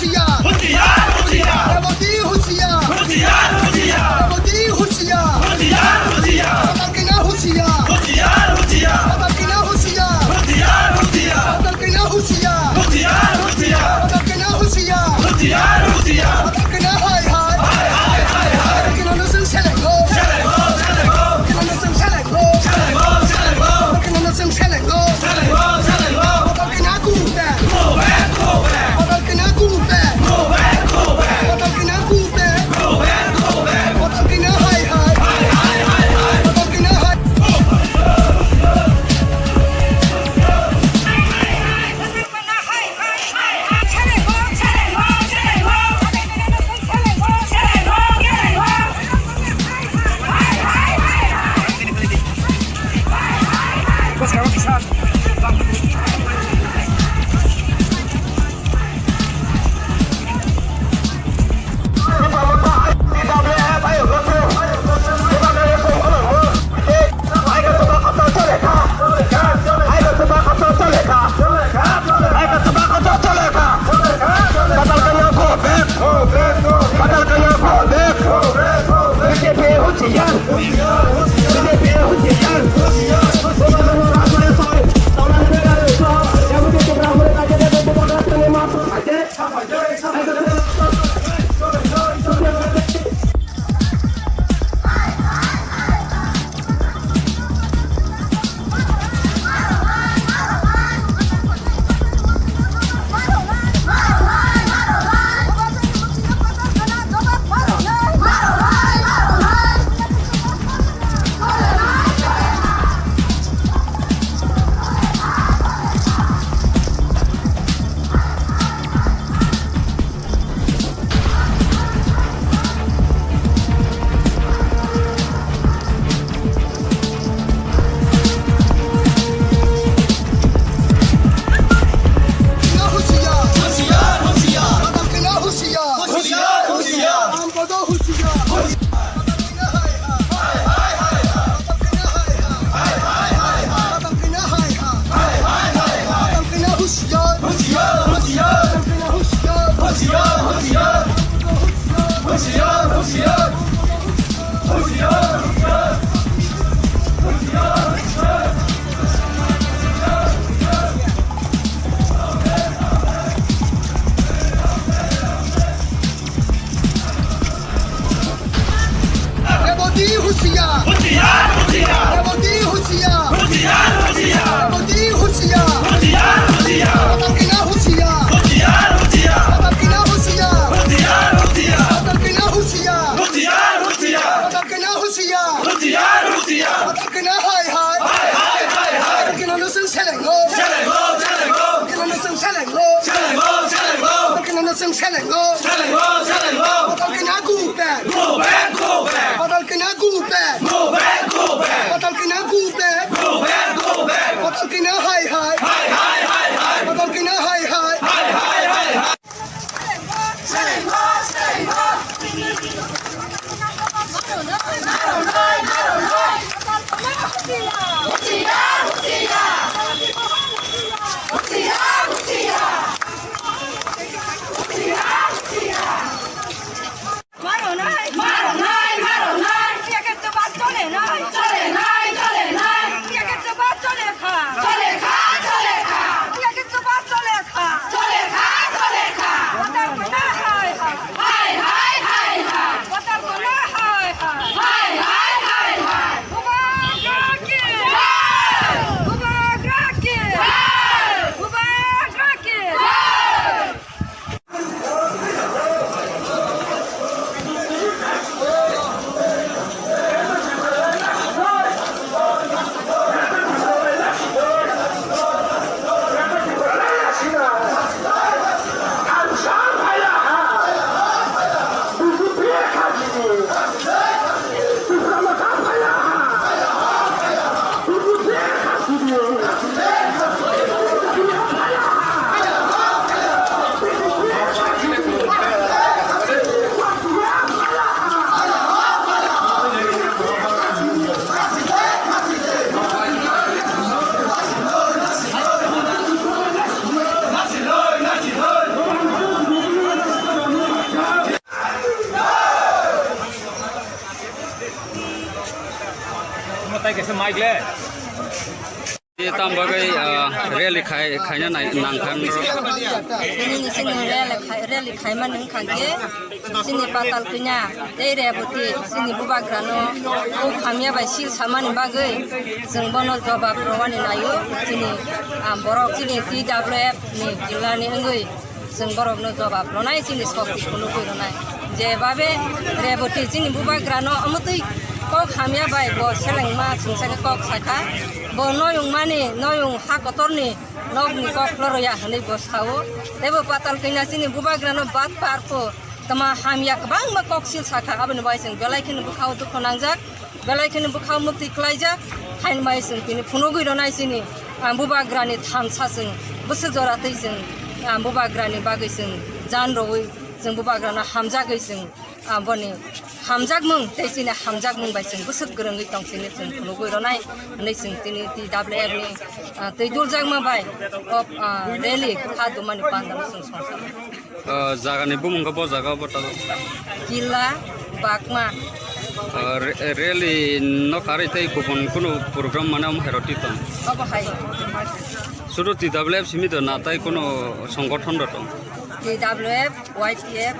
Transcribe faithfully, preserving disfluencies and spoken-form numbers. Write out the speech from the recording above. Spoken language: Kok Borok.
होशियार, होशियार, होशियार। रेवती होशियार, होशियार, होशियार। रेवती होशियार, होशियार, होशियार। पटलकना होशियार, होशियार, होशियार। पटलकना होशियार, होशियार, होशियार। पटलकना होशियार, होशियार, होशियार। पटलकना होशियार, होशियार, होशियार। पटलकना हाय हाय, हाय हाय, हाय हाय। पटलकना नो जों सेलेंगो, सेलेंगो, सेलेंगो। पटलकना नो जों सेलेंगो, सेलेंगो, सेलेंगो। पटलकना नो जों सेलेंगो, सेलेंगो, सेलेंगो। पटलकना गुबे, गुबे, गुबे। पटलकना गुबे, गुबे, गुबे। पटलकना गुबे, गुबे, गुबे। पटलकना हाय हाय, हाय हाय, हाय हाय। पटलकना हाय। Reboti husiar. Husiar, husiar. Reboti husiar. Husiar, husiar. Reboti husiar. Husiar, husiar. Patalkina husiar. Husiar, husiar. Patalkina husiar. Husiar, husiar. Patalkina husiar. Husiar, husiar. Patalkina husiar. Husiar, husiar. Patalkina hai hai. Hai hai, hai hai. Patalkina no sung selengo. Selengo, selengo. Patalkina no sung selengo. Selengo, selengo. Patalkina no sung selengo. Selengo, selengo. Patalkina gubek. Gubek, gubek. Patalkina gubek. Gubek, gubek. Patalkina gubek. Gubek, gubek. Patalkina hai hai. Hai hai, hai hai. Patalkina hai hai. Hai hai, hai hai. Maro nai, maro nai, maro nai. Ticket to bus chole nai, chole nai, chole nai. Ticket to bus chole kha. Chole kha, chole kha. Tam bagwi, ah, rally khai, khaina nai-, nangkha nw? Nini chini rally khai, rally khaimani wngkha khe chini Patal Kanya tei Reboti chini bubagrano kok hamya bai sil samani bagwi chwng bono jobab rwani naio. Chini, ah, borok chini T W F ni jilani wngwi chwng borokno jobab rwnai, chini sokti phunugwi rwnai. Je babe Reboti chini bubagrano amotwi kok hamya bai bo selengma chwngsa khe kok sakha, bo noyung mani, noyung ha kotorni nokni kok loroya hwnwi bo sao. Tei bo Patal Kanya chini bubagrano bat parpho tama hamya kwbangma kok sil sakha, aboni bai chwng belai kheno bwkhao dukhu nangjak. Belai kheno bwkha mukti klaijak, hain bai chwng tini phunugwi rwnai chini, ah, bubagrani thansa chwng bwswk jora twi chwng, ah, bubagrani bagwi chwng jan rwui chwng bubagrano hamjagwi chwng, ah, boni hamjakmung tei chini hamjakmung bai chwng bwswk kwrwngwi tong chini chwng phunugwi rwnai hwnwi chwng tini T W F ni, ah, twi duljakma bai kok, ah, rally kha dumani pandalo chwng songsa. Ah, jagani bumung khe bo jaga bo tamo? Killa, Bakma. Ah, re-, rally no karwi tei kubun kunu program mane omo hai rw twi tong? Obo hai. Sudu T W F simi do na tai kunu songgothon do tong? T W F, Y T F.